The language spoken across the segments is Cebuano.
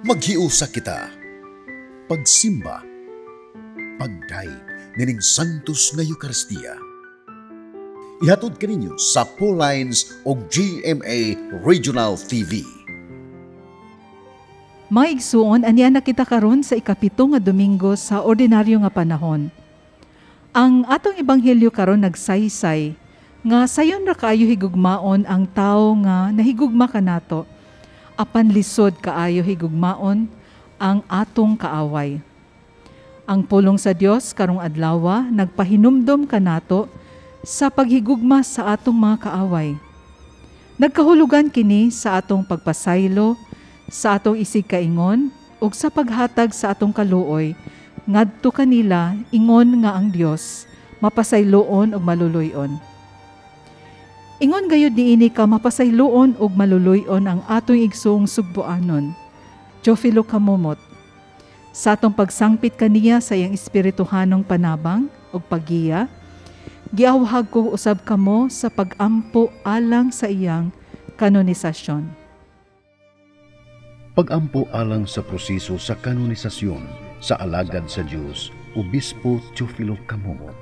Maghiusa kita. Pagsimba. Pagdayeg nining Santos nga Eukaristiya. Ihatod kaninyo sa Lines o GMA Regional TV. Mga igsuon, ania na kita karon sa 7 nga Domingo sa ordinaryo nga panahon. Ang atong ebanghelyo karon nagsaysay nga sayon ra kaayo higugmaon ang tawo nga nahigugma kanato, apan lisod kaayo higugmaon ang atong kaaway. Ang pulong sa Dios karong adlawa nagpahinumdom kanato sa paghigugma sa atong mga kaaway. Nagkahulugan kini sa atong pagpasaylo, sa atong isigkaingon ug sa paghatag sa atong kaluoy ngadto kanila, ingon nga ang Dios mapasayloon ug maluluy-on. Ingon gayud niini ka mapasayloon ug maluluy-on ang atong igsoong sugboanon, Teofilo Camomot. Sa atong pagsangpit kaniya sa iyang espirituhanong panabang ug paggiya, giawhag ko usab kamo sa pag-ampo alang sa iyang kanonisasyon. Pag-ampo alang sa proseso sa kanonisasyon sa alagad sa Dios, Obispo Teofilo Camomot.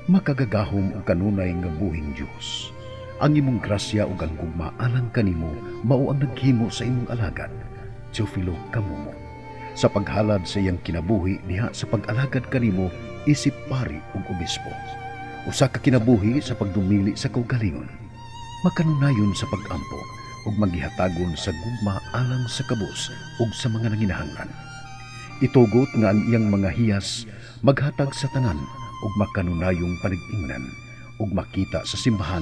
Makagagahom ug kanunay nga buhing Dios. Ang imong grasya ug ang gugma alang kanimo mao ang naghimo sa imong alagad, Teofilo Camomot, sa paghalad sa iyang kinabuhi diha sa pag-alagad kanimo isip pari ug obispo. Usa ka kinabuhi sa pagdumili sa kaugalingon, makanunayon sa pag-ampo ug maghihatagon sa gugma alang sa kabus ug sa mga nanginahanglan. Itugot nga ang iyang mga hiyas maghatag sa tanan ug makanunayong panag-ingnan ug makita sa simbahan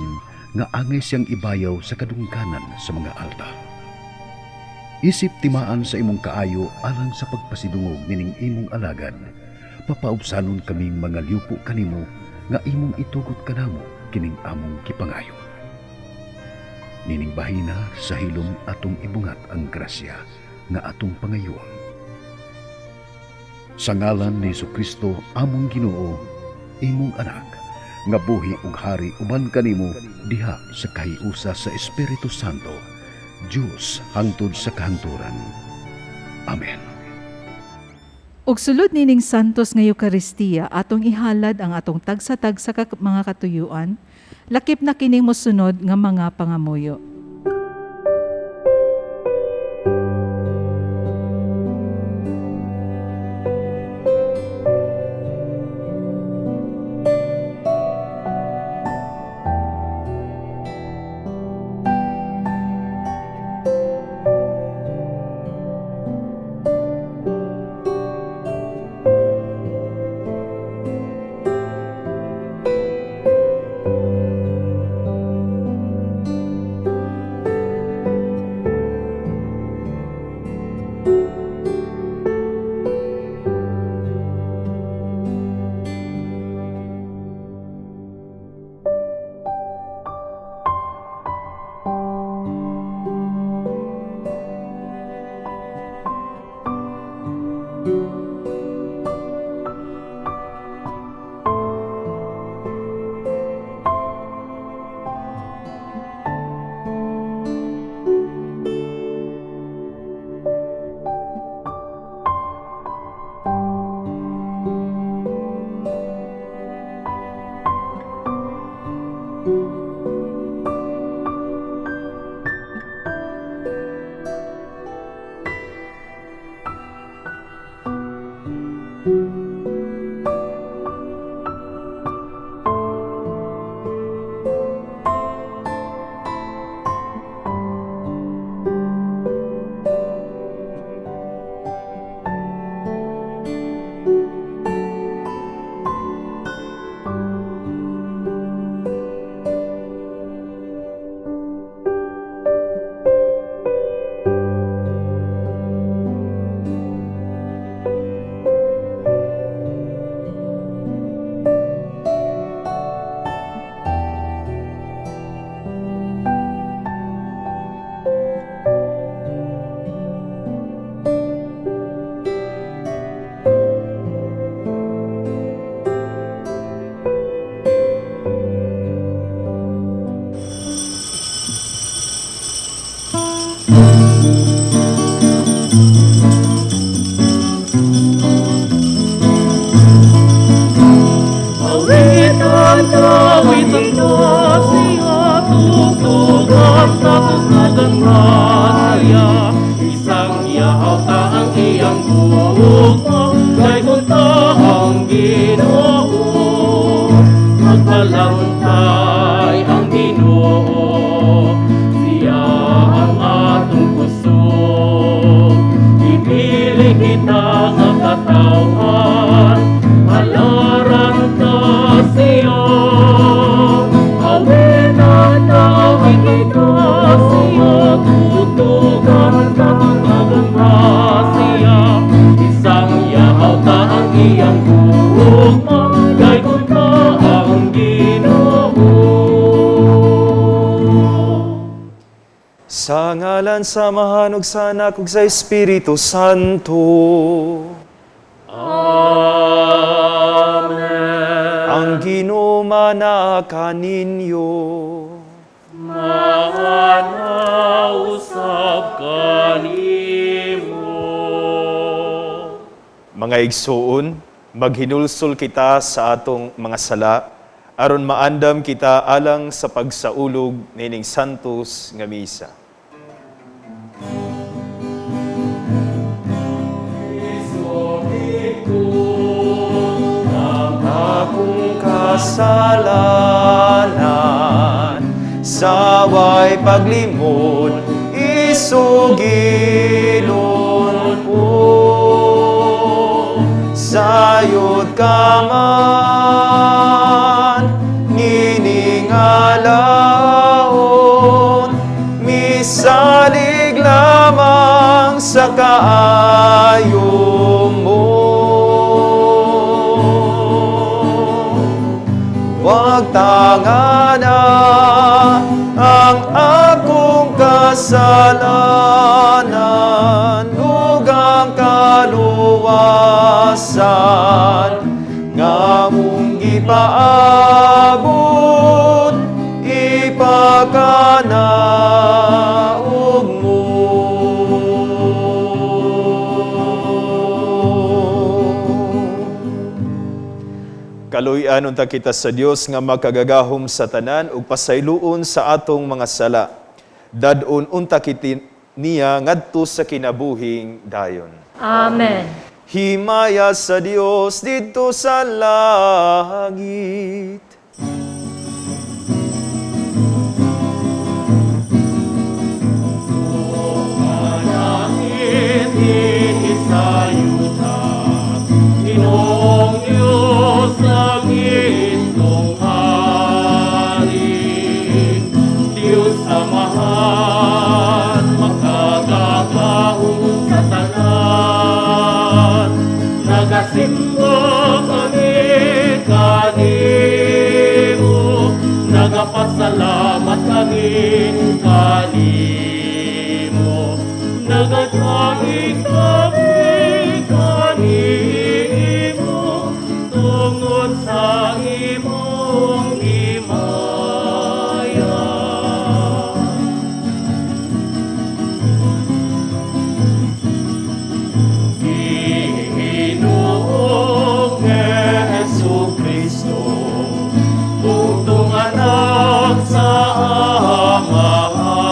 nga angay siyang ibayaw sa kadungganan sa mga alta. Isip timaan sa imong kaayo alang sa pagpasidungog nining imong alagad, papaubsanon kaming mga liupo kanimo nga imong itugot kanamo kining among gipangayo. Nining bahina sa hilom atong ibungat ang grasya nga atong pangayoon. Sa ngalan ni Kristo among Ginoo, imong anak, nga buhi ug hari uban kanimo diha sa kahiusa sa Espiritu Santo, Dios hangtod sa kahangturan. Amen. Ug sulod nining Santos nga Eukaristiya, atong ihalad ang atong tagsa-tagsa ka mga katuyuan, lakip na kining mosunod nga mga pangamuyo. Ginoo, magpalantay ang Ginoo, siya ang atong kusog. Gipili kita nga katawhan, halaran ta siya. Awitan ta, kita siya, tutugan ta ang grasya. Isangyaw ta ang iyang gugma, daygon ta ang Ginoo. Sa ngalan sa Amahan ug sa Anak ug sa Espiritu Santo. Amen. Ang Ginoo maanaa kaninyo. Maana usab kanimo. Mga igsuon, maghinulsol kita sa atong mga sala aron maandam kita alang sa pagsaulog nining santos nga misa. Isugid ko ang Akong kasalanan saway paglimod, isugilon ko sayod ka man niningalahon, misalig lamang sa kaayo mo. Wag tangana ang akong kasalanan ug ang kaluwasan nga mong gipaabot ipakanaog mo. Kaluy-an unta kita sa Dios nga makagagahom sa tanan ug pasayloon sa atong mga sala. Dad-on unta kita niya ngadto sa kinabuhing dayon. Amen. Himaya sa Dios didto sa langit. Langit isayuta, Ginoong Diyos langitong hari. Diyos Amahan, makagagahom sa tanan. Nagasimba kami kanimo, nagapasalamat kami kanimo. Nagatahi kami kanimo, tungod sa imong himaya. Ginoong Hesu Kristo, bugtong anak sa Amahan.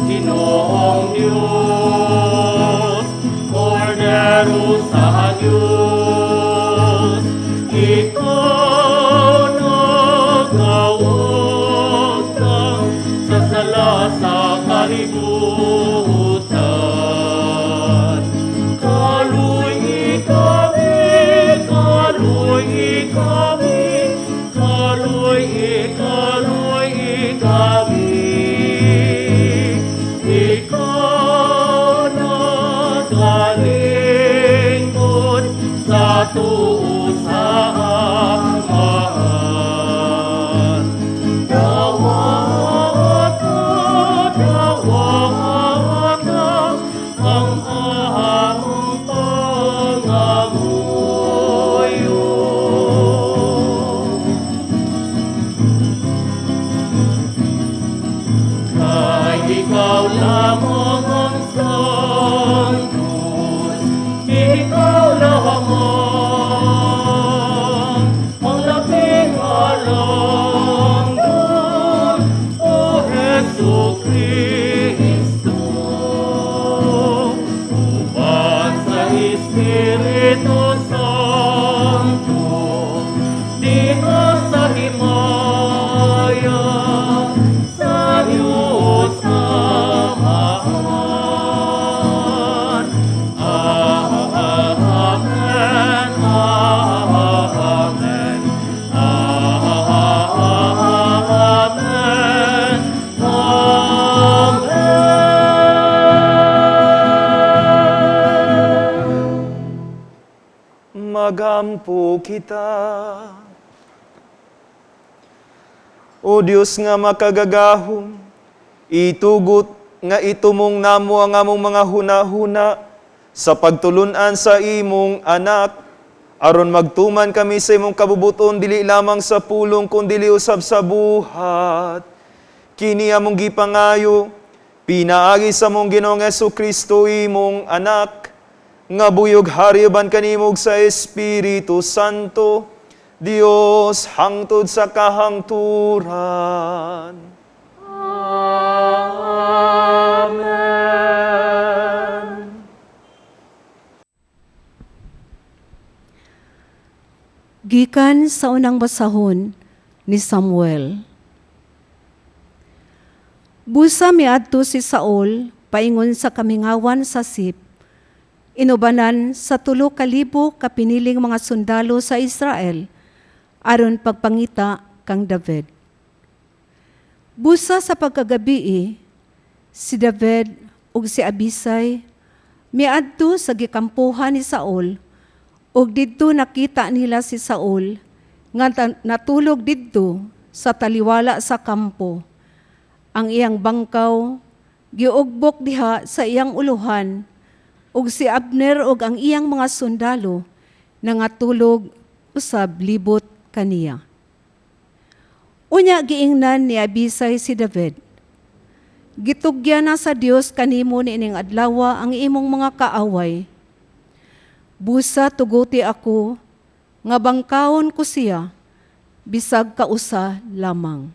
Ginoong Diyos, Kordero sa Diyos, ikaw nagkawagtang sa sala sa kalibutan. Kaluy kami, kaluy kami, kaluy, kaluy kami. Ikaw nagalingkod sa tuo sa Amahan. Dawata, dawata ang among pangamuyo. Kay ikaw lamang ang Santos, ikaw lamang ang labing alang doon, O Hesu Kristo. Uban sa Espiritu Magampo kita. O Dios nga makagagahom, itugot nga itumong namo ang among mga huna-huna sa pagtulunan sa imong anak, aron magtuman kami sa imong kabubuton dili lamang sa pulong kundi usab sa buhat. Kini among gipangayo, pinaagi sa among Ginoong Kristo, imong anak, nga buhi ug hari uban kanimo ug sa Espiritu Santo, Dios hangtod sa kahangturan. Amen. Gikan sa unang basahon ni Samuel. Busa miadto si Saul paingon sa kamingawan sa Zif, inubanan sa 3,000 ka piniling mga sundalo sa Israel aron pagpangita kang David. Busa sa pagkagabii, si David ug si Abisay miadto sa gikampuhan ni Saul ug didto nakita nila si Saul nga natulog didto sa taliwala sa kampo. Ang iyang bangkaw giugbok diha sa iyang uluhan ug si Abner ug ang iyang mga sundalo nangatulog usab libot kaniya. Unya giingnan ni Abisay si David, "Gitugyan na sa Dios kanimo niining adlawa ang imong mga kaaway. Busa tuguti ako nga bangkawon ko siya bisag kausa lamang."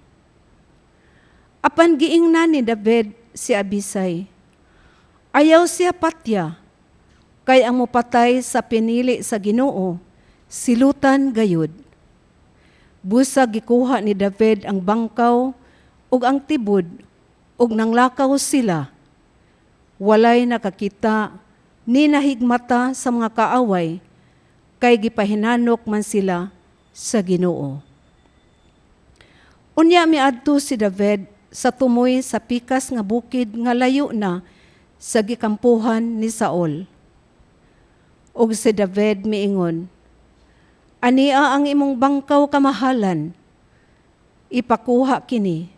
Apan giingnan ni David si Abisay, "Ayaw siya patya, kay ang mopatay sa pinili sa Ginoo, silutan gayud." Busa gikuha ni David ang bangkaw ug ang tibod ug nanglakaw sila. Walay nakakita ni nahigmata sa mga kaaway, kay gipahinanok man sila sa Ginoo. Unya miadto si David sa tumoy sa pikas nga bukid nga layo na sa gikampuhan ni Saul. Ug si David miingon, "Ania ang imong bangkaw, kamahalan? Ipakuha kini.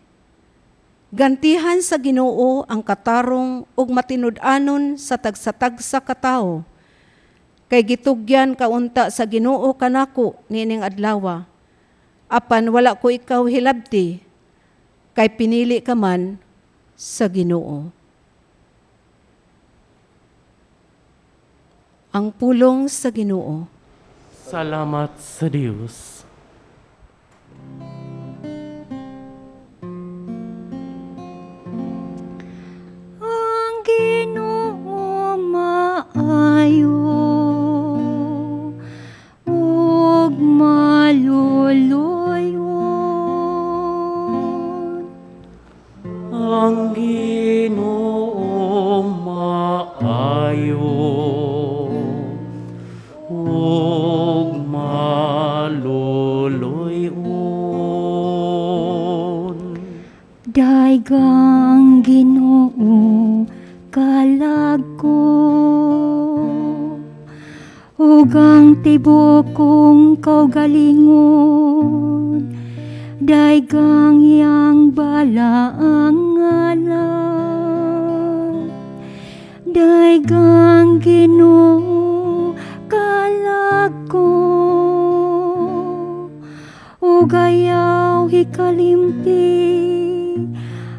Gantihan sa Ginoo ang katarong ug matinud-anon sa tagsa-tagsa ka tawo. Kay gitugyan kaunta sa Ginoo kanako niining adlawa. Apan wala ko ikaw hilabti, kay pinili ka man sa Ginoo." Ang pulong sa Ginoo. Salamat sa Dios. Ang Ginoo maayo ug maluluyon. Ang Ginoo maayo ug maluluyon. Daygang Ginoo kalag ko ug ang tibuok kong kaugalingon, daygang iyang balaang ngalan. Daygang Ginoo kalag ko ug ayaw hikalimti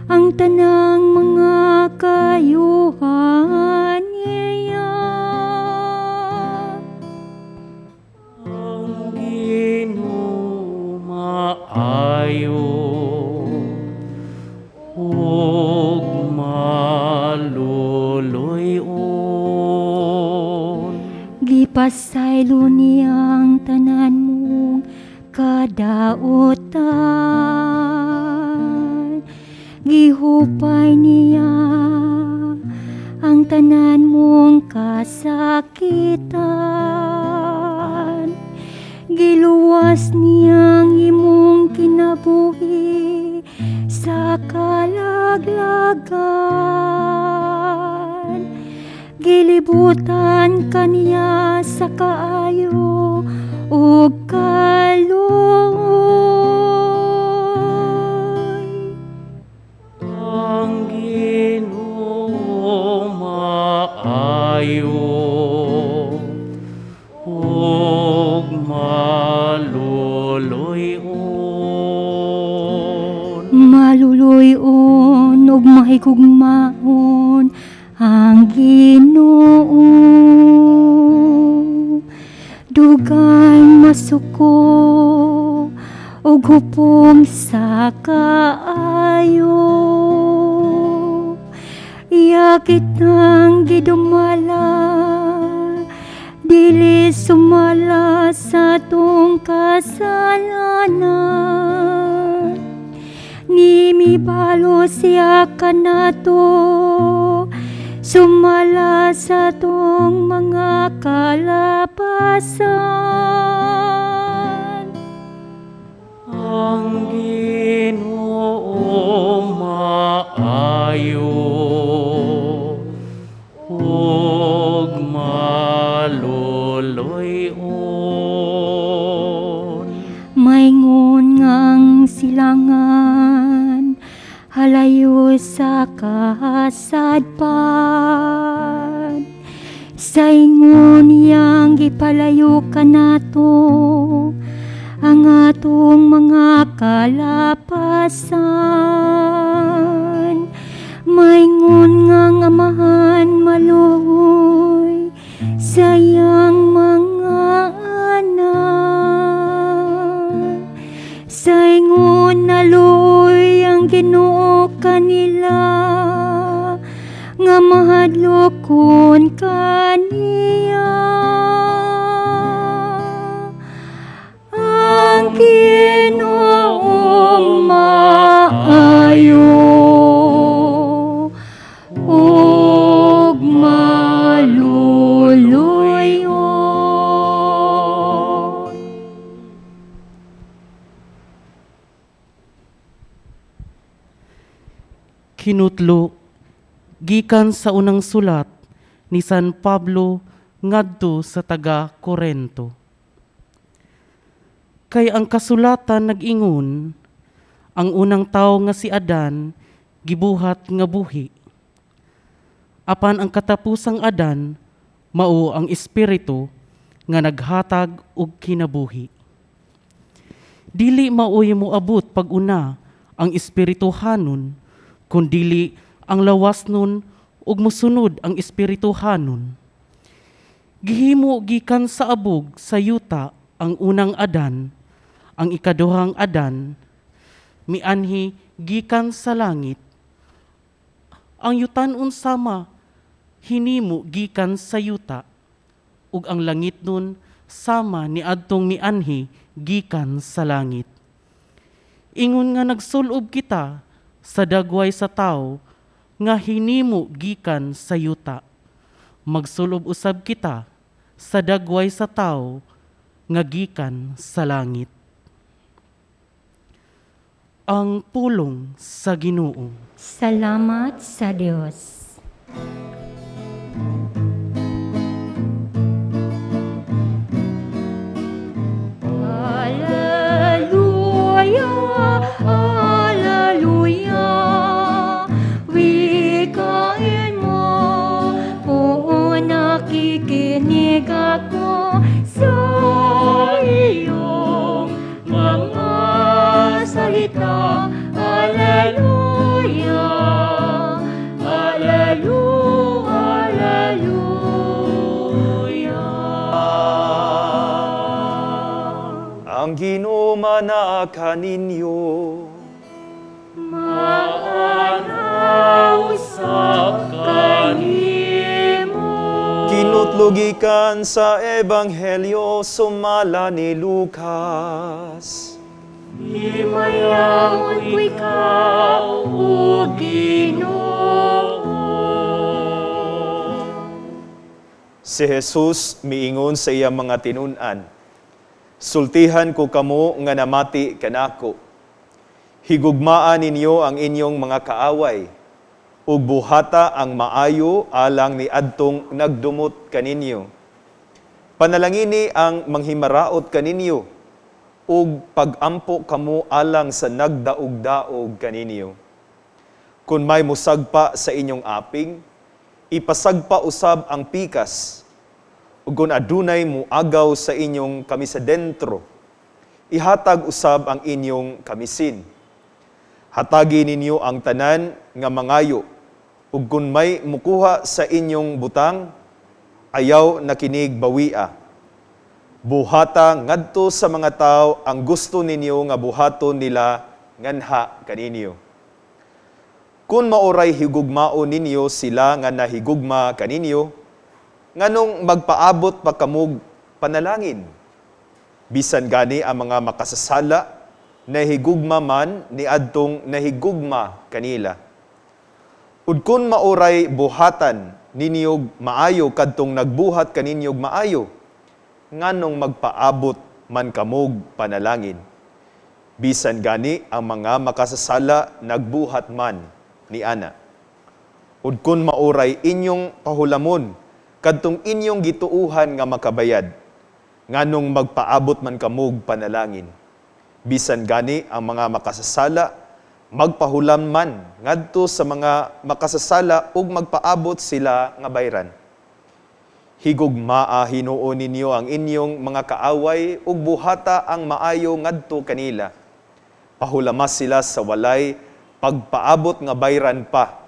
ang tanang mga kayuhan niya. Ang Ginoo maayo ug maluluyon. Gipasaylo niyang tanan mong kadautan. Gihupay niya ang tanan mong kasakitan. Giluwas niyang imong kinabuhi sa kalaglagan. Gilibutan kaniya sa kaayo. ug kaluoy. Ang Ginoo maayo ug maluloy-on. Maluloy-on ug mahigugmaon ang Ginoo. Dugay masuko ug hupong sa kaayo. Iya kitang gidumala, dili sumala sa atong kasalanan. Nimibalo siya kanato, sumala sa atong mga kalapasan. Ang Ginoo maayo ug maluloy-on. Maingon ngang silangan, halayo sa kasadpan. Sa ingon niyang gipalayo kanato ang atong mga kalapasan. Maingon ngang Amahan maluoy sa iyang mga anak. Sa ingon naluoy ang Ginoo kanila nga mahadlokon kaniya. Ang Ginoo maayo ug maluloy-on. Kinutlo gikan sa unang sulat ni San Pablo ngadto sa taga Korento. Kay ang kasulatan nag-ingon, ang unang tawo nga si Adan gibuhat nga buhi. Apan ang katapusang Adan mao ang espiritu nga naghatag og kinabuhi. Dili maoy moabot pag-una ang espirituhanon, kundili ang lawas nun ug mosunod ang espirituhanon. Gihimo gikan sa abog sa yuta ang unang Adan, ang ikaduhang Adan mianhi gikan sa langit. Ang yutan-on sama hinimo gikan sa yuta, ug ang langit nun sama niadtong mianhi gikan sa langit. Ingon nga nagsulob kita sa dagway sa tawo nga hinimo gikan sa yuta, magsulob usab kita sa dagway sa tawo nga gikan sa langit. Ang pulong sa Ginoo. Salamat sa Dios. Alleluia, Alleluia, wikain mo, oo, nakikinig ako sa iyong mga salita. Alleluia, Alleluia, Alleluia. Ang Ginoo manaa kaninyo. Maanaw usab kanimo. Kinutlo gikan sa Ebanghelyo sumala ni Lucas. Himayaon ko ikaw, O Ginoo. Si Jesus miingon sa iyang mga tinun-an, "Sultihan ko kamo nga namati kanako. Higugmaa ninyo ang inyong mga kaaway, ug buhata ang maayo alang ni adtong nagdumot kaninyo. Panalangini ang manghimaraot kaninyo ug pagampo kamo alang sa nagdaog-daog kaninyo. Kung may musagpa sa inyong aping, ipasagpa usab ang pikas. Ug kung adunay muagaw sa inyong kamisa dentro, ihatag usab ang inyong kamisin. Hatagi ninyo ang tanan nga mangayo, ug kung may mukuha sa inyong butang, ayaw na kinig bawia. Buhata ngadto sa mga tao ang gusto ninyo nga buhaton nila nganha kaninyo. Kung maoray higugmao ninyo sila nga nahigugma kaninyo, nganong magpaabot pa kamog panalangin? Bisan gani ang mga makasasala, nahigugma man ni adtong nahigugma kanila. Ug kun maoray buhatan ninyog maayo kadtong nagbuhat kaninyog maayo, nganong magpaabot man kamog panalangin? Bisan gani ang mga makasasala nagbuhat man ni ana. Ug kun maoray inyong pahulamon kadtong inyong gituuhan nga makabayad, nganong magpaabot man kamog panalangin? Bisan gani ang mga makasasala magpahulam man ngadto sa mga makasasala ug magpaabot sila nga bayran. Higugmaa hinuon ninyo ang inyong mga kaaway ug buhata ang maayo ngadto kanila. Pahulamas sila sa walay pagpaabot nga bayran pa.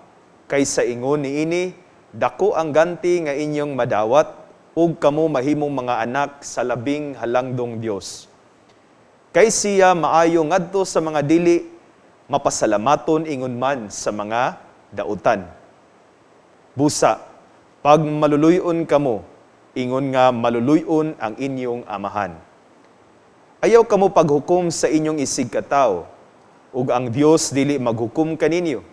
Kay sa ingon niini, dako ang ganti nga inyong madawat ug kamo mahimong mga anak sa Labing Halangdong Dios. Kay siya maayo ngadto sa mga dili mapasalamaton ingon man sa mga dautan. Busa, pag maluluyon kamo, ingon nga maluluyon ang inyong amahan. Ayaw kamo paghukom sa inyong isig katawo, ug ang Dios dili maghukom kaninyo.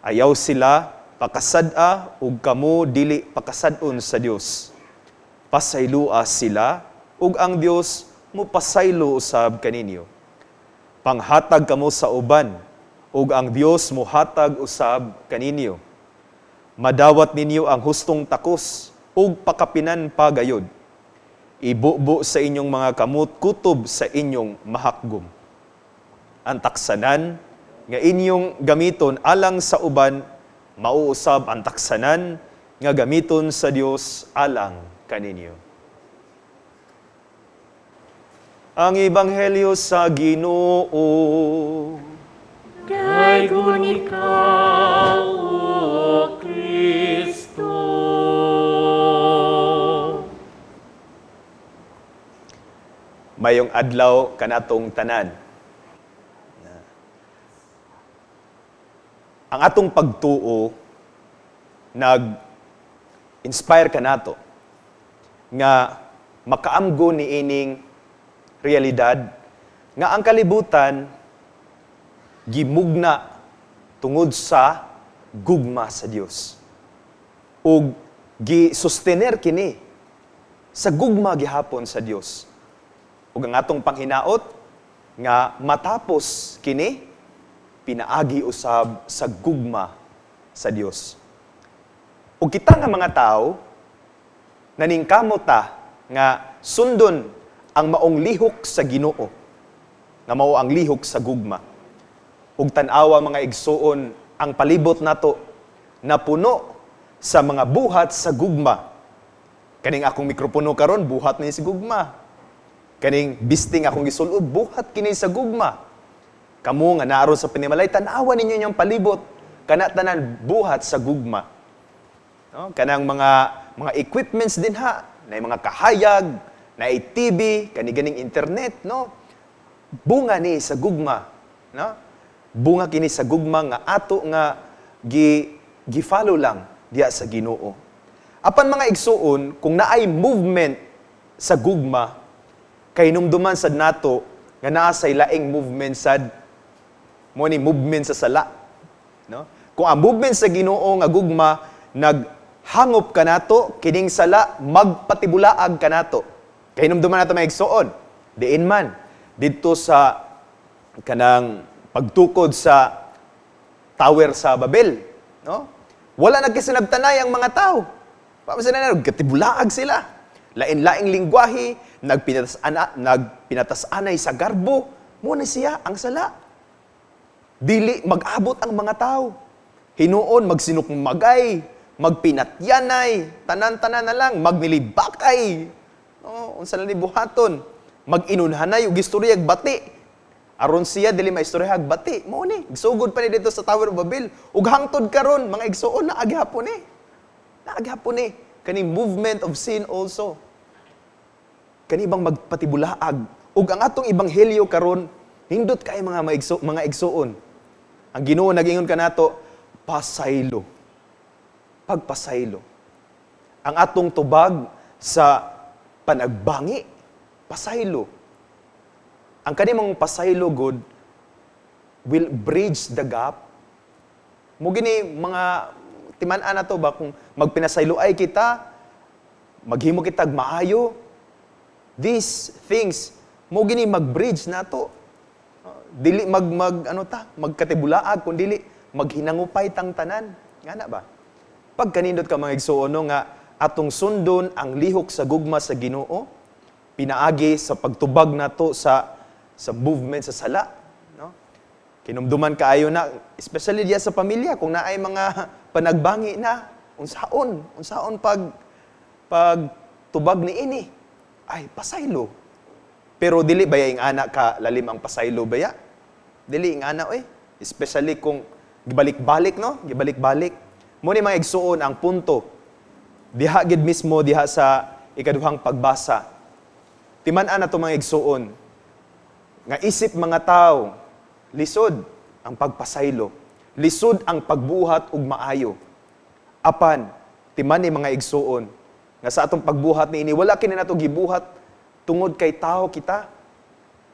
Ayaw sila pakasad-a ug kamo dili pakasad-on sa Dios. Pasaylua sila ug ang Dios mopasaylo usab kaninyo. Panghatag kamo sa uban ug ang Dios mohatag usab kaninyo. Madawat ninyo ang hustong takos ug pakapinan pa gayod. Ibubo sa inyong mga kamot kutob sa inyong mahakgom. Ang taksanan nga inyong gamiton alang sa uban, mauusab ang taksanan nga gamiton sa Dios alang kaninyo. Ang Ebanghelyo sa Ginoo. Daygon ikaw, O Kristo. Mayong adlaw kanatong tanan. Ang atong pagtuo nag-inspire kanato nga makaamgo ni ining realidad nga ang kalibutan gimugna tungod sa gugma sa Dios. Ug gi-sustener kini sa gugma gihapon sa Dios. Ug ang atong panghinaot nga matapos kini pinaagi usab sa gugma sa Dios. Ug kita nga mga tao naningkamot ta nga sundon ang maong lihok sa Ginoo, nga mao ang lihok sa gugma. Ug tan-awa, mga igsuon, ang palibot nato napuno sa mga buhat sa gugma. Kaning akong mikropono karon, buhat ni sa gugma. Kaning bisting akong gisul-ob, buhat kini sa gugma. Kamo nga naaron sa panimalay, tan-awa ninyo inyong palibot, kana tanan buhat sa gugma. No? Kanang mga equipments din ha, na mga kahayag, na TV, kani ganing internet, no? Bunga ni sa gugma, no? Bunga kini sa gugma nga ato nga gi-follow lang diya sa Ginoo. Apan, mga igsuon, kung naay movement sa gugma, kay numduman sad nato nga naa say laing movement sad mo ni movement sa sala, no? Kung ang movement sa Ginoo nga gugma naghangop kanato, kining sala magpatibulaag kanato. Kay numduman nato, mga igsuon, diin man didto sa kanang pagtukod sa Tower sa Babel, no? Wala nagkasinabtanay ang mga tao. Pa sila na katibulaag sila. Lain-laing lingwahe, nagpinatas-anay sa garbo, mo na siya ang sala. Dili mag-abot ang mga tao. Hinuon magsinukmagay, magpinatyanay, tanan-tanan na lang, magnilibakay. No, unsa na ni buhaton? Mag-inunhanay og istoryag bati. Aron siya dili maistoryag bati. Mao ni, gisugod pa ni dito sa Tower of Babel. Ug hangtod karon mga igsuon naa gihapon ni. Naa gihapon ni kani movement of sin also. Kani bang magpatibulaag ug ang atong ebanghelyo karon nindot kay mga igsuon. Ang Ginoo nagingon kanato, pasaylo. Pagpasaylo. Ang atong tubag sa panagbangi, pasaylo. Ang kani mong pasaylo god will bridge the gap. Mo gini mga timan-an na to ba kung magpinasaylo ay kita, maghimo kitag maayo, these things mo gini mag-bridge nato. Dili mag mag ano ta, magkatibulaag kun dili maghinangupay tang tanan. Nga na ba? Pagkanindot ka mga igsuon no, nga atong sundon ang lihok sa gugma sa Ginoo, pinaagi sa pagtubag nato sa movement sa sala, no? Kinumduman kaayo na, especially diya sa pamilya, kung naay mga panagbangi na, unsaon pag tubag ni ini, ay pasaylo. Pero dili baya ing ana ka lalim ang pasaylo baya? Dili ing ana oy, especially kung gibalik-balik, no? Gibalik-balik. Mo ni mga igsuon ang punto. Diha gid mismo diha sa ikaduhang pagbasa. Timan-an na to mga igsuon nga isip mga tao, lisod ang pagpasaylo, lisod ang pagbuhat ug maayo. Apan timan ni mga igsuon nga sa atong pagbuhat niini wala kini nato gibuhat tungod kay tao kita.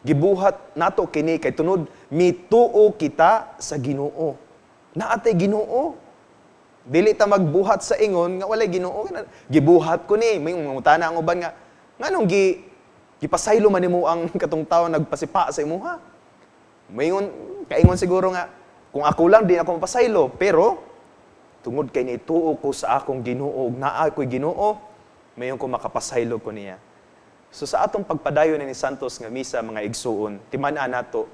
Gibuhat nato kini kay tunod mituo kita sa Ginoo. Naatay Ginoo. Dili ta magbuhat sa ingon nga walay Ginoo. Gibuhat ko ni, may mangutana ang uban nga nganong gipasaylo man nimo ang katong tawo nagpasipa sa imuha. Mayngon kaingon siguro nga kung ako lang di ako mapasaylo, pero tungod kay nituo ko sa akong Ginoo ug naa ko'y Ginoo, mayon ko makapasaylo ko niya. So sa atong pagpadayon ni Santos nga misa mga igsuon, timan-an nato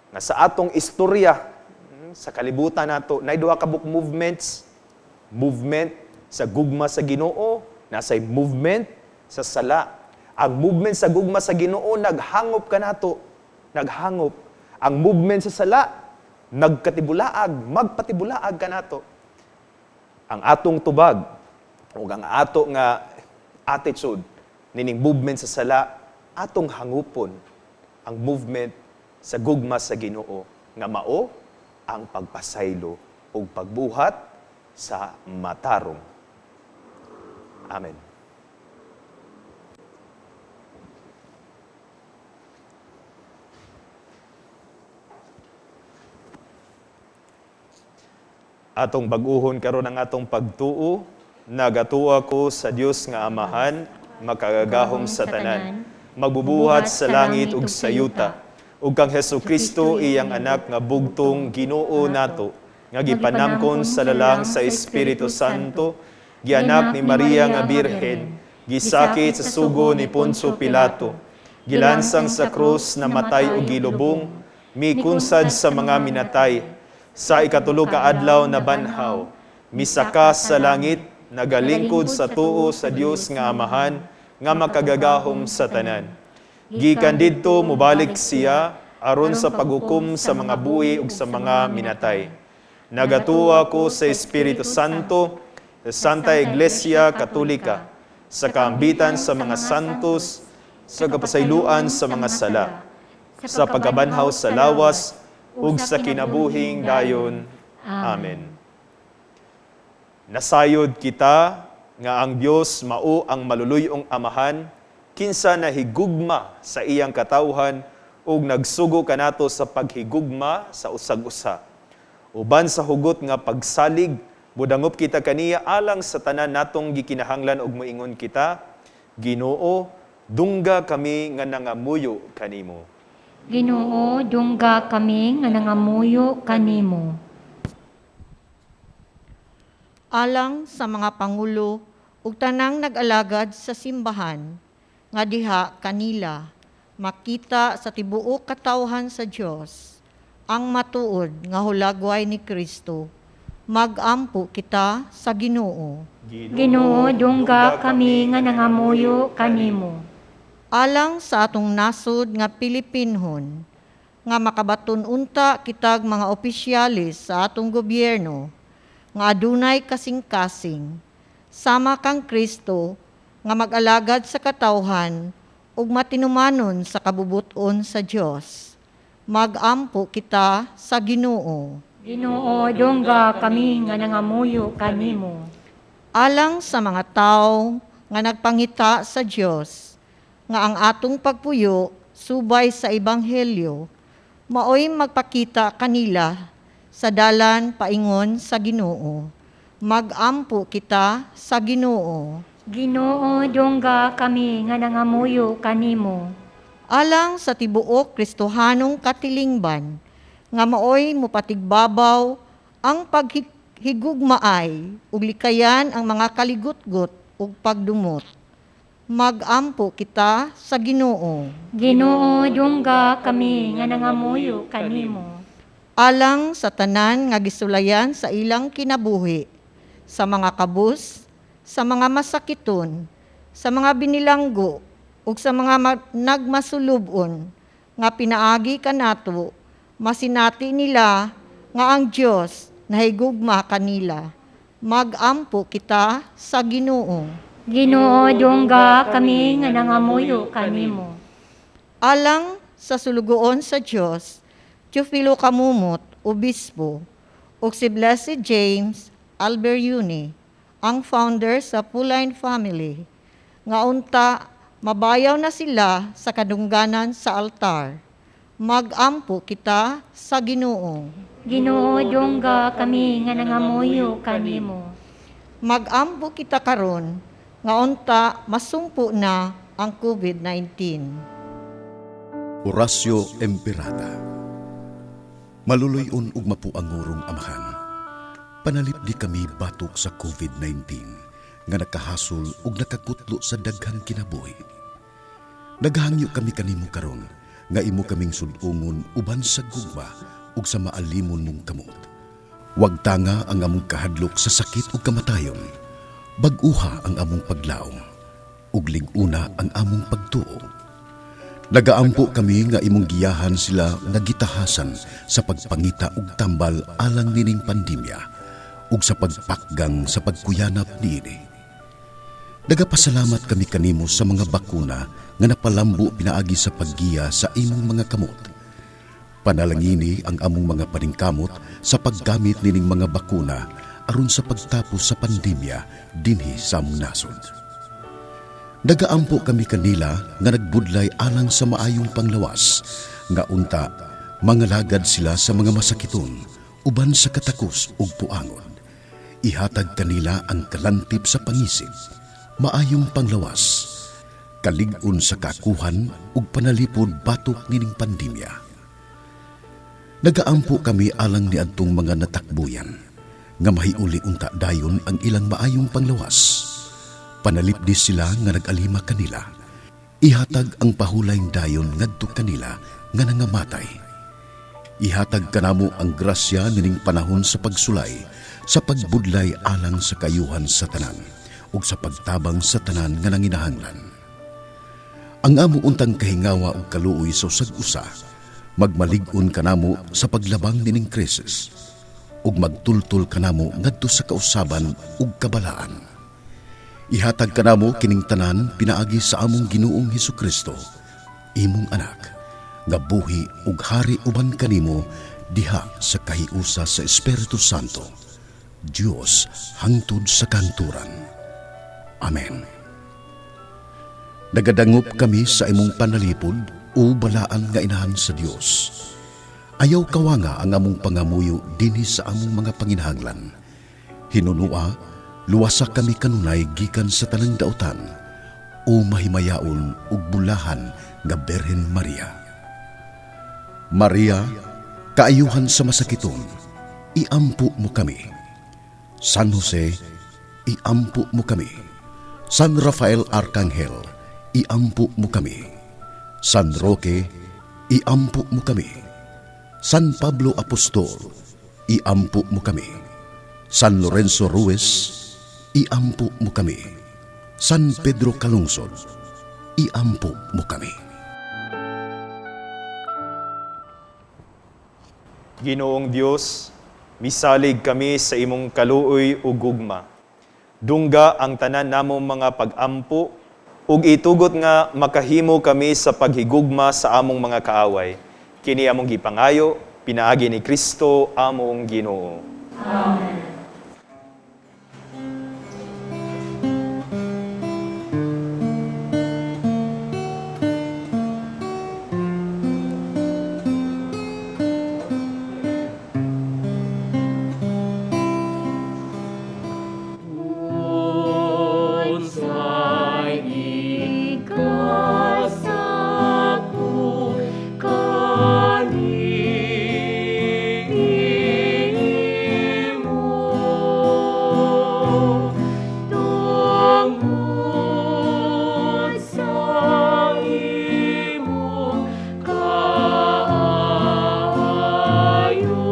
nga sa atong istorya sa kalibutan nato nay duha ka buok movements. Movement sa gugma sa Ginoo, nasay movement sa sala. Ang movement sa gugma sa Ginoo naghangop kanato, naghangop. Ang movement sa sala nagkatibulaag, magpatibulaag kanato. Ang atong tubag ug ang ato nga attitude nining movement sa sala, atong hangupon ang movement sa gugma sa Ginoo nga mao ang pagpasaylo ug pagbuhat sa matarong. Amen. Atong bag-uhon karon ang atong pagtuo, nagatuo ko sa Dios nga Amahan, makagagahom sa tanan, magbubuhat sa langit ug sa yuta, ug kang Hesukristo iyang anak nga bugtong Ginoo nato, nga gipanamkon sa lalang sa Espiritu Santo, gianak ni Maria nga Birhen, gisakit sa sugo ni Poncio Pilato, gilansang sa krus, namatay ug gilubong, mikunsad sa mga minatay, sa ikatulo ka adlaw na banhaw, misaka sa langit, nagalingkod sa tuo sa Dios nga Amahan, nga makagagahom sa tanan. Gikan didto mobalik siya aron sa paghukom sa mga buhi ug sa mga minatay. Nagatuwa ko sa Espiritu Santo, sa Santa Iglesia Katolika, sa kaambitan sa mga santos, sa kapasayloan sa mga sala, sa pagkabanhaw sa lawas, ug sa kinabuhing dayon. Amen. Nasayod kita nga ang Dios mao ang maluluyong Amahan, kinsa nahigugma sa iyang katawhan ug nagsugo kanato sa paghigugma sa usag-usa. Uban sa hugot nga pagsalig, budangop kita kaniya alang sa tanan natong gikinahanglan ug moingon kita, Ginoo, dungga kami nga nangamuyo kanimo. Ginoo, dungga kami nga nangamuyo kanimo. Alang sa mga pangulo ug tanang nag-alagad sa simbahan nga diha kanila makita sa tibuok katawhan sa Dios ang matuod nga hulagway ni Kristo. Magampo kita sa Ginoo. Ginoo, dungga kami nga nangamuyo kanimo. Alang sa atong nasod nga Pilipinhon, nga makabaton unta kitag mga opisyalis sa atong gobyerno, nga adunay kasing-kasing, sama kang Kristo, nga mag-alagad sa katawhan ug matinumanon sa kabubuton sa Dios. Magampo kita sa Ginoo. Ginoo, dungga kami nga nangamuyo kanimo. Alang sa mga tawo nga nagpangita sa Dios, nga ang atong pagpuyo subay sa ebanghelyo, maoy magpakita kanila sa dalan paingon sa Ginoo. Magampo kita sa Ginoo. Ginoo, dungga kami nga nangamuyo kanimo. Alang sa tibuok Kristohanong katilingban, nga maoy mopatigbabaw ang paghigugmaay ug likayan ang mga kaligutgot ug pagdumot. Magampo kita sa Ginoo. Ginoo, dungga kami nga nangamuyo kanimo. Alang sa tanan nga gisulayan sa ilang kinabuhi, sa mga kabus, sa mga masakiton, sa mga binilanggo, ug sa mga nagmasulubon nga pinaagi kanato, masinati nila nga ang Dios nahigugma kanila. Magampo kita sa Ginoo. Ginoo, dungga kami nga nangamuyo kanimo. Alang sa sulugoon sa Dios, Teofilo Camomot, Obispo, ug si Blessed James Alberyuni, ang founder sa Pauline Family, nga unta mabayaw na sila sa kadungganan sa altar. Magampo kita sa Ginoo. Ginoo, dungga kami nga nangamuyo kanimo. Magampo kita karon nga unta masumpo na ang COVID-19. Oratio Imperata. Maluluy-on ug mapuangurong Amahan, panalipdi kami batok sa COVID-19 nga nakahasol ug nakakutlo sa daghang kinabuhi. Naghangyo kami kanimo karon nga imo kaming sud-ungon uban sa gugma ug sa maalimon mong kamot. Wag tanga ang among kahadlok sa sakit ug kamatayon. Bag-uha ang among paglaom ug lig-una ang among pagtuo. Nagaampo kami nga imong giyahan sila nga gitahasan sa pagpangita og tambal alang nining pandemya ug sa pagpakgang sa pagkuyanap niini. Nagapasalamat kami kanimo sa mga bakuna nga napalambo pinaagi sa paggiya sa imong mga kamot. Panalangini ang among mga paningkamot sa paggamit nining mga bakuna aron sa pagtapos sa pandemya dinhi sa among nasod. Nagaampo kami kanila nga nagbudlay alang sa maayong panglawas, nga unta mangalagad sila sa mga masakiton uban sa katakos ug puangon. Ihatag kanila ang kalantip sa pangisip, maayong panglawas, kalig-on sa kakuhan ug panalipod batok nining pandemya. Nagaampo kami alang niadtong mga natakbuyan, nga mahiuli unta dayon ang ilang maayong panglawas. Panalipdi sila nga nag-alima kanila. Ihatag ang pahulay dayon ngadto kanila nga nangamatay. Ihatag kanamo ang grasya nining panahon sa pagsulay, sa pagbudlay alang sa kayuhan sa tanan ug sa pagtabang sa tanan nga nanginahanglan. Ang amo untang kahingawa ug kaluoy sa usag-usa, magmalig-on kanamo sa paglabang nining krisis ug magtultol kanamo ngadto sa kausaban ug kabalaan. Ihatag kanamo kining tanan pinaagi sa among Ginoong Hesukristo, imong anak, nga buhi ug hari uban kanimo diha sa kahiusa sa Espiritu Santo, Dios hangtod sa kanturan. Amen. Nagadangop kami sa imong panalipod o balaan nga inahan sa Dios. Ayaw kawanga ang among pangamuyo dinhi sa among mga panginahanglan. Hinunua, luwasa kami kanunay gikan sa tanang dautan o mahimayaon ug bulahan nga Birhen Maria. Maria, kaayuhan sa masakiton, iampo mo kami. San Jose, iampo mo kami. San Rafael Arcangel, iampo mo kami. San Roque, iampo mo kami. San Pablo Apostol, iampo mo kami. San Lorenzo Ruiz, iampo mo kami. San Pedro Calungsod, iampo mo kami. Ginoong Dios, misalig kami sa imong kaluoy ug gugma. Dungga ang tanan namong mga pag-ampo ug itugot nga makahimo kami sa paghigugma sa among mga kaaway. Kini among gipangayo, pinaagi ni Kristo among Ginoo. Amen. Unsay ikasakop kanimo tungod sa imong kaayo, kaayo,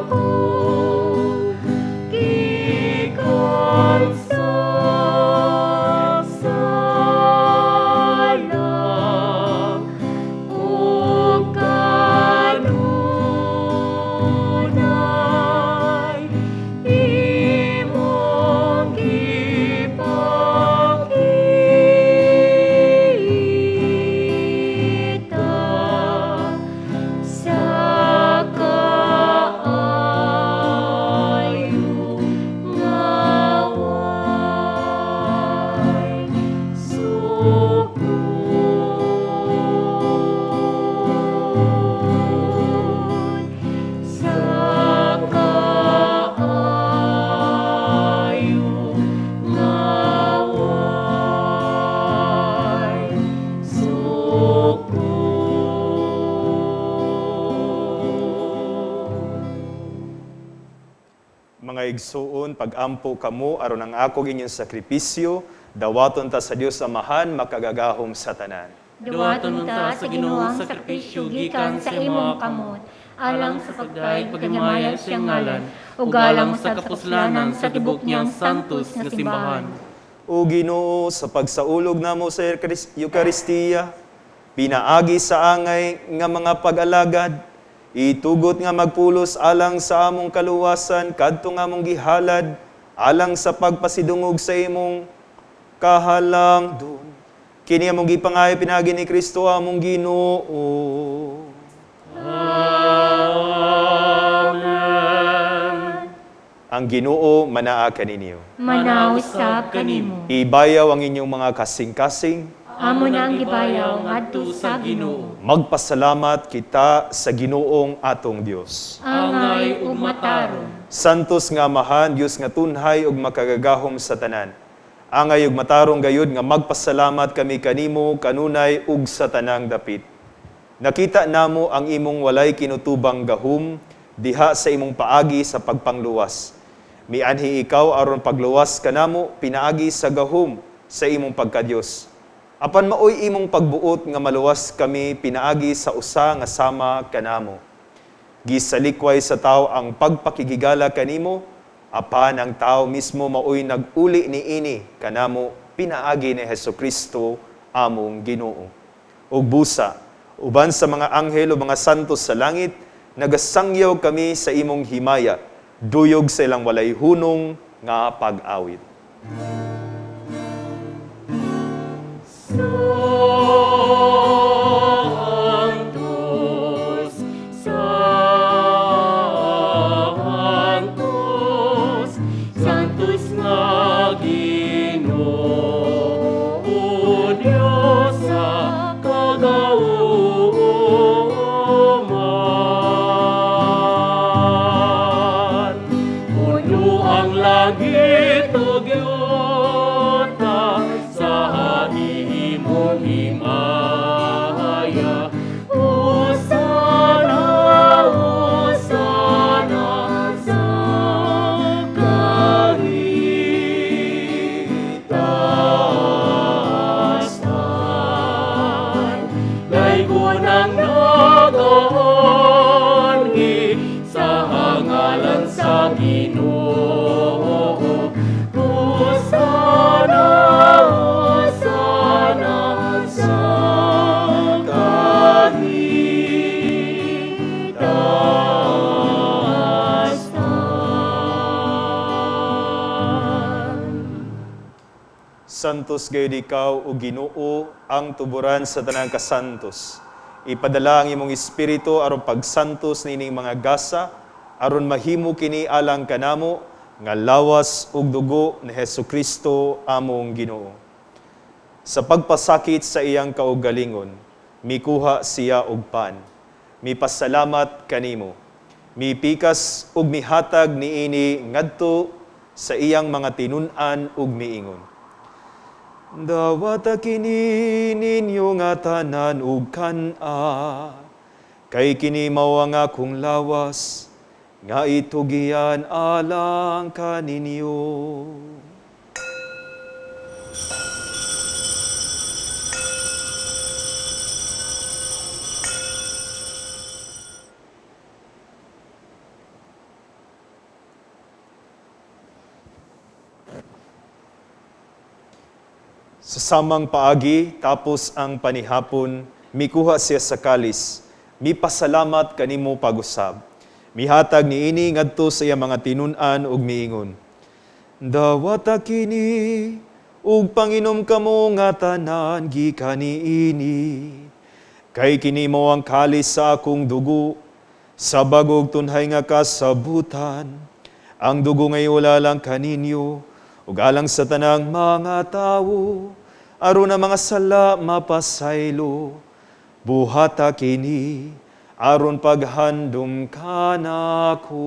giluwas ako gikan sa sala ug kanunay imong gipakita sa kaayo nga way sukod, sa kaayo nga way sukod. Mga igsuon, pag-ampo kamo aron ang akong inyong sakripisyo, dawaton ta sa Dios Amahan makagagahom sa tanan. Duwaton ta sa Ginoo ang sakripisyo gikan sa imong kamot, alang sa pagdayeg paghimayan siyang ngalan, ug alang sa kapuslanan sa tibok niyang santos nga simbahan. O Ginoo, sa pagsaulog namo sa Eukaristiya, pinaagi sa angay nga mga pag-alagad, itugot nga magpulos alang sa among kaluwasan kadto nga among gihalad alang sa pagpasidungog sa imong kahalangdon. Kini among gipangayo pinaagi ni Kristo among Ginoo. Amen. Ang Ginoo manaa kaninyo. Manaw usab kanimo. Ibayaw ang inyong mga kasing-kasing. Amo na ang gibayaw ngadto sa Ginoo. Magpasalamat kita sa Ginoong atong Dios. Angay ug matarong. Santos nga Amahan, Dios nga tunhay ug makagagahom sa tanan. Angay ug matarong gayud nga magpasalamat kami kanimo kanunay ug sa tanang dapit. Nakita namo ang imong walay kinutubang gahum diha sa imong paagi sa pagpangluwas. Mianhi ikaw aron pagluwas kanamo pinaagi sa gahum sa imong pagkadiyos. Apan maoy imong pagbuot nga maluwas kami pinaagi sa usa nga sama kanamo. Gisalikway sa tao ang pagpakigigala kanimo, apan ang tao mismo maoy nag-uli niini kanamo pinaagi ni Hesukristo among Ginoo. Ug busa, uban sa mga anghel o mga santos sa langit, nagasangyaw kami sa imong himaya, duyog sa ilang walay hunong nga pag-awit. Sanctus, Sanctus, Sanctus nga Ginoo, Dios sa kagauman. Puno ang langit ug Santos gayud ikaw o Ginoo, ang tuburan sa tanang kasantos. Ipadala ang imong espiritu aron pagsantos niining mga gasa, aron mahimo kini alang kanamo nga lawas ug dugo ni Hesukristo among Ginoo. Sa pagpasakit sa iyang kaugalingon, mikuha siya og pan, mipasalamat kanimo, mipikas ug mihatag niini ngadto sa iyang mga tinun-an ug miingon: "Dawata kini ninyo nga tanan ug kan-a, kay kini mao ang akong lawas nga itugiyan alang kaninyo." Sa samang paagi, tapos ang panihapon, mikuha siya sa kalis, mipasalamat kanimo pag-usab. Mihatag niini ngadto sa iyang mga tinun-an ug miingon: "Dawata kini ug panginom kamo nga tanan gikan niini, kay kini mao ang kalis sa akong dugo, sa bag-ong tunhay nga kasabutan. Ang dugo ngay alang kaninyo ug alang sa tanang mga tawo, aron ang mga sala mapasaylo. Buhata kini aron paghandom kanako."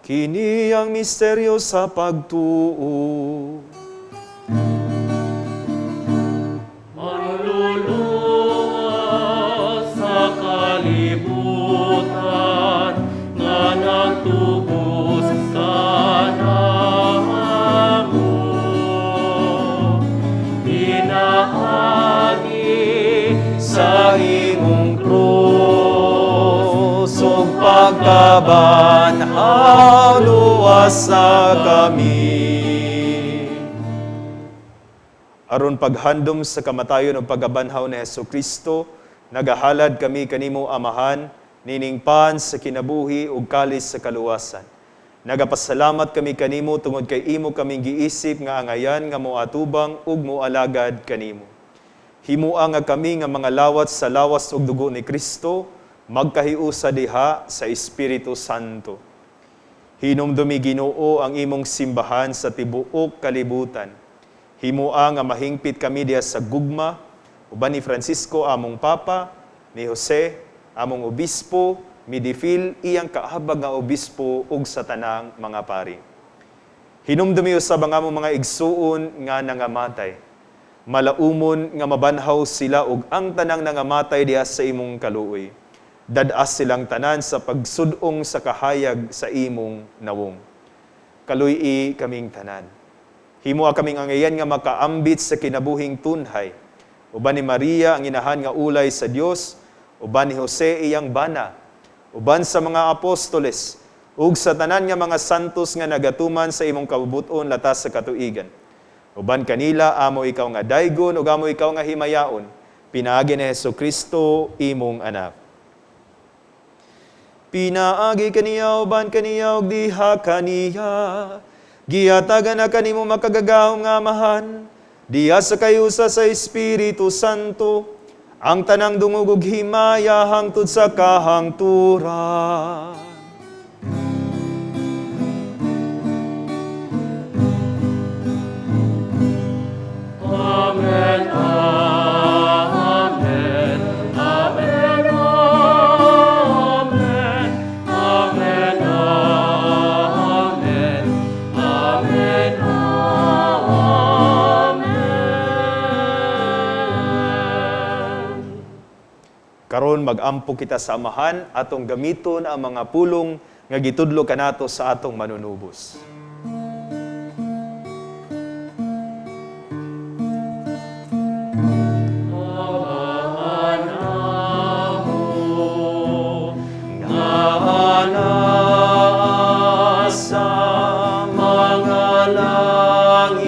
Kini ang misteryo sa pagtuo. Manluluwas sa kalibutan nga nagtubos kanamo, pinaagi sa imong krus ug pagkabanhaw, luwasa kami. Aron paghandom sa kamatayon ug pagkabanhaw ni Hesukristo, nagahalad kami kanimo, Amahan, nining pan sa kinabuhi ug kalis sa kaluwasan. Nagapasalamat kami kanimo tungod kay imo kaming giisip nga angayan nga moatubang ug moalagad kanimo. Himua nga kami nga mga lawat sa lawas ug dugo ni Kristo, magkahiusa diha sa Espiritu Santo. Hinumdumi, Ginoo, ang imong simbahan sa tibuok kalibutan. Himua nga mahingpit kami diha sa gugma, uban ni Francisco among Papa, ni Jose among Obispo, Midifil iyang kahabag nga obispo ug sa tanang mga pari. Hinumdumi usab ang among mga igsuon nga nangamatay. Malaumon nga mabanhaw sila ug ang tanang nangamatay diha sa imong kaluoy. Dad-as silang tanan sa pagsud-ong sa kahayag sa imong nawong. Kaluy-i kaming tanan. Himua kaming angayan nga makaambit sa kinabuhing tunhay. Uban ni Maria ang inahan nga ulay sa Dios, uban ni Jose iyang bana, uban sa mga apostoles, ug sa tanan nga mga santos nga nagatuman sa imong kabubut-on latas sa katuigan. Uban kanila amo ikaw nga daygon ug amo ikaw nga himayaon, pinaagi ni Hesukristo imong anak. Pinaagi kaniya, uban kaniya ug diha kaniya, gihatagan na kanimo makagagahom nga Amahan, diha sa kayusa sa Espiritu Santo, ang tanang dungog ug himaya hangtod sa kahangturan. Amen, Amen, Amen, Amen, Amen, Amen, Amen, Amen. Karon mag-ampo kita sa Amahan, atong gamiton ang mga pulong nga gitudlo kanato sa atong manunubos. Amahan amo, nga naa sa mga langit,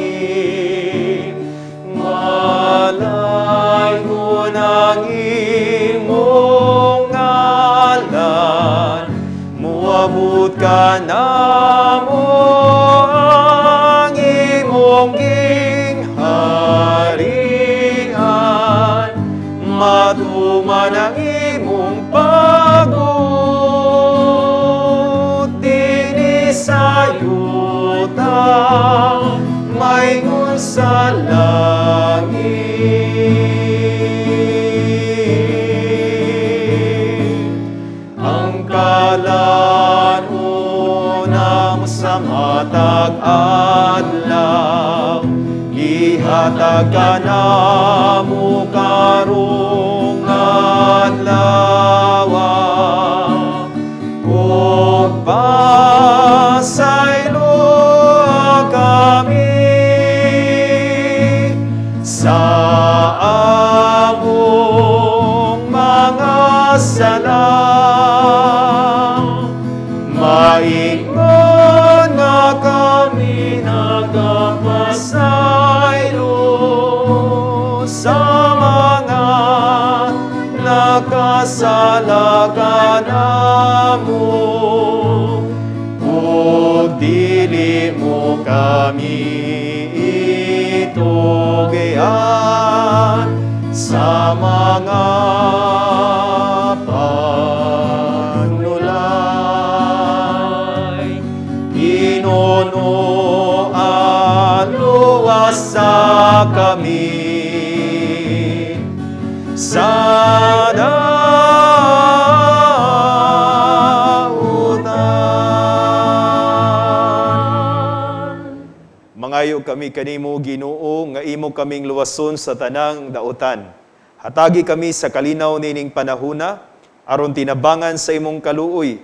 imong pagbuot dinhi sa yuta maingon sa langit. Ang kalan-on sa matag adlaw, gihatag kanamo karong adlaw, ug pasayloa kami sa among mga sala, maingon nga kami nagapasaylo sa mga nakasala kanamo, ug dili mo kami itugian sa mga panulay. Ginoo, luwasa kami sa dautan. Mangayo kami kanimo, Ginoo, nga imo kaming luwason sa tanang dautan. Hatagi kami sa kalinaw nining panahuna, aron tinabangan sa imong kaluoy.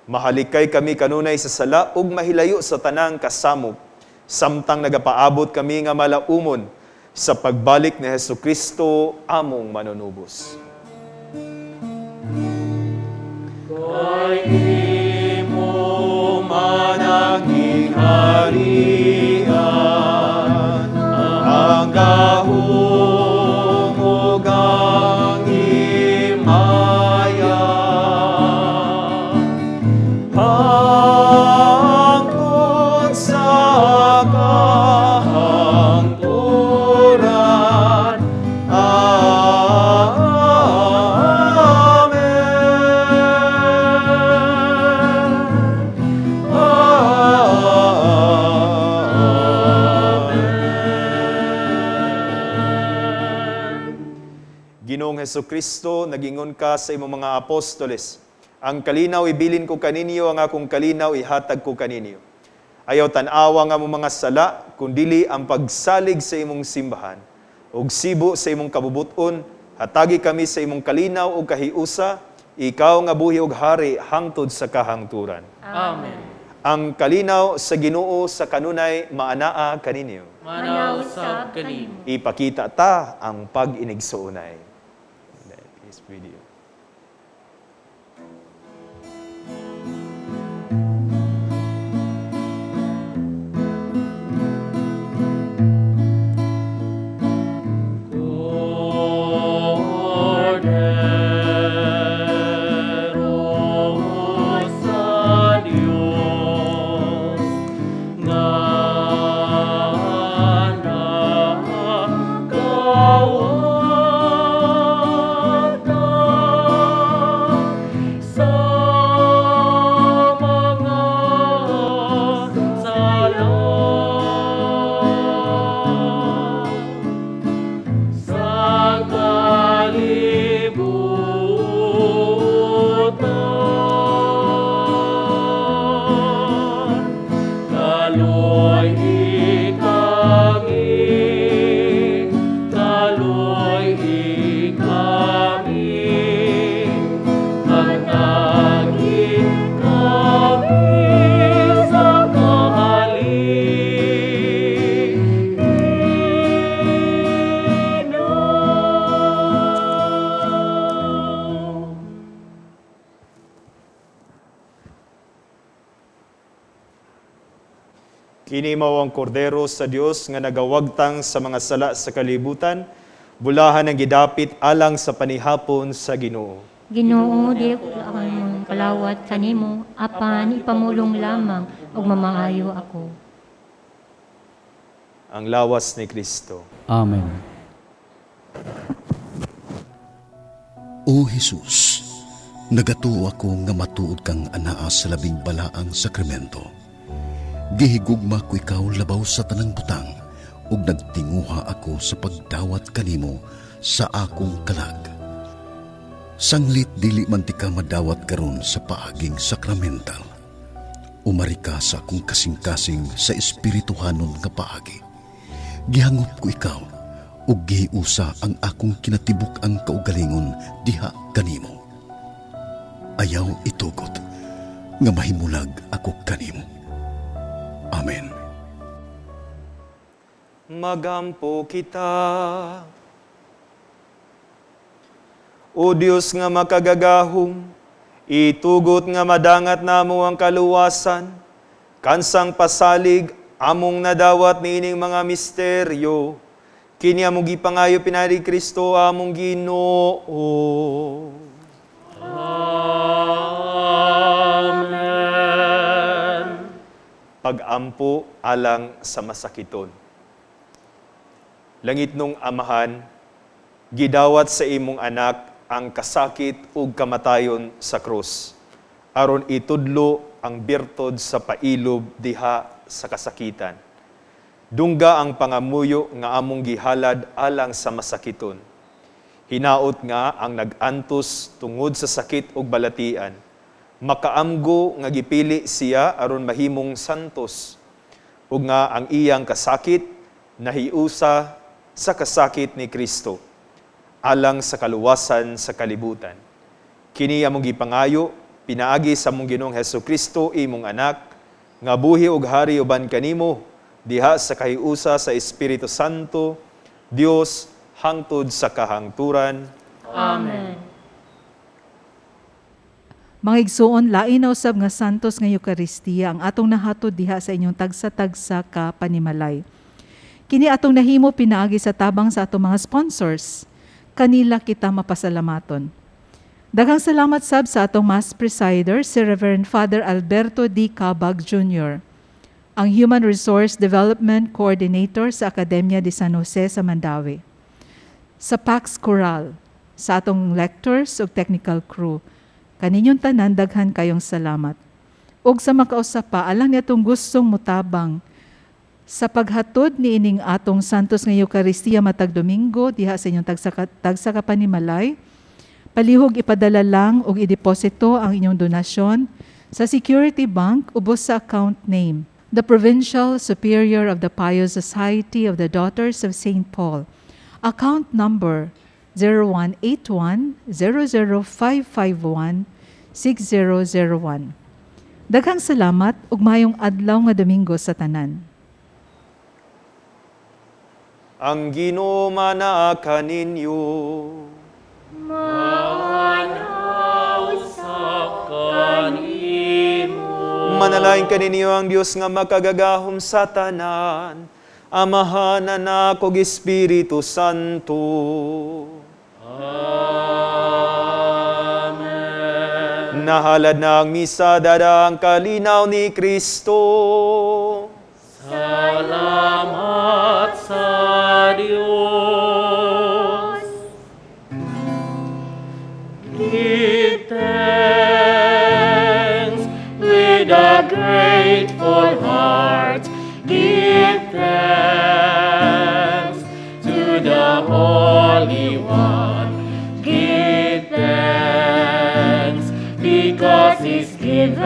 Mahalikay kami kanunay sa sala ug mahilayo sa tanang kasamok, samtang nagapaabot kami nga malaumon sa pagbalik ni Hesus Kristo among manunubos. Kay imo man ang gingharian, ang gahom ug ang himaya, hangtod sa kahangturan. Amen. Amen. Ginoong Hesus Kristo, nagingon ka sa imong mga apostoles, "Ang kalinaw ibilin ko kaninyo, ang akong kalinaw ihatag ko kaninyo." Ayaw tan-awa ang among mga sala, kundili ang pagsalig sa imong simbahan. Ug sibo sa imong kabubuton, hatagi kami sa imong kalinaw ug kahiusa, ikaw nga buhi ug hari hangtod sa kahangturan. Amen. Ang kalinaw sa Ginoo sa kanunay maanaa kaninyo. Maanaa usab kanimo. Ipakita ta ang pag-inigsuonay. Peace video. Kordero sa Dios nga nakawata sa mga sala sa kalibutan. Kaloy-i kami, kaloy-i kami, hatagi kami sa kalinaw. Kini mao ang kordero sa Dios nga nagawagtang sa mga sala sa kalibutan, bulahan ang gidapit alang sa panihapon sa Ginoo. Ginoo, di ko ang kalawat kanimo, apan ipamulong lamang ug mamaayo ako. Ang lawas ni Kristo. Amen. O Jesus, nagatuo ako nga matuod kang anaa sa labing balaang sakramento. Gihigugma ko ikaw labaw sa tanang butang ug nagtinguha ako sa pagdawat kanimo sa akong kalag. Sanglit dili man tika madawat karon sa paaging sakramental. Umari ka sa akong kasing-kasing sa espirituhanon nga paagi. Gihangop ko ikaw ug gihiusa ang akong kinatibuk-ang kaugalingon diha kanimo. Ayaw itugot nga mahimulag ako kanimo. Amen. Magampo kita. O Dios nga makagagahom, itugot nga madangat namo ang kaluwasan, kansang pasalig among nadawat niining mga misteryo, kini among gipangayo pinaagi ni Kristo among Ginoo. Amen. Pag-ampo alang sa masakiton. Langitnong Amahan, gidawat sa imong anak ang kasakit ug kamatayon sa krus, aron itudlo ang birtud sa pailob diha sa kasakitan. Dungga ang pangamuyo nga among gihalad alang sa masakiton. Hinaot nga ang nag-antos tungod sa sakit ug balatian. Makaamgo nga gipili siya aron mahimong santos, ug nga ang iyang kasakit nahiusa sa kasakit ni Kristo alang sa kaluwasan sa kalibutan. Kini among gipangayo pinaagi sa among Ginoong Hesukristo, imong anak, nga buhi ug hari uban kanimo diha sa kahiusa sa Espiritu Santo, Dios hangtod sa kahangturan. Amen. Mga igsuon, lain na usab nga santos nga Eukaristiya ang atong nahatod diha sa inyong tagsa-tagsa ka panimalay. Kini atong nahimo pinaagi sa tabang sa atong mga sponsors. Kanila kita mapasalamaton. Daghang salamat sab sa atong Mass Presider, si Reverend Father Alberto D. Cabag Jr., ang Human Resource Development Coordinator sa Academia de San Jose sa Mandaue. Sa Pax Choral, sa atong lectors ug technical crew, kaninyong tanan daghan kayong salamat. Ug sa makausa pa, alang niatong gustong mutabang sa paghatod niining atong Santos nga Eukaristiya matag Domingo diha sa inyong tagsa ka panimalay, palihog ipadala lang og ideposito ang inyong donasyon sa Security Bank ubos sa account name, the Provincial Superior of the Pious Society of the Daughters of St. Paul. Account number 0181 00551 6001. Daghang salamat ug maayong adlaw nga Domingo sa tanan. Ang Ginoo manaa kaninyo. Maana usab kanimo. Manalangin kaninyo ang Dios nga makagagahom sa tanan, Amahan, Anak, ug Espiritu Santo. Amen. Nahalad na ang misa, dara ang kalinaw ni Kristo. Salamat sa Dios. Give thanks with a grateful heart. Give thanks to the Holy One. Give thanks because He's given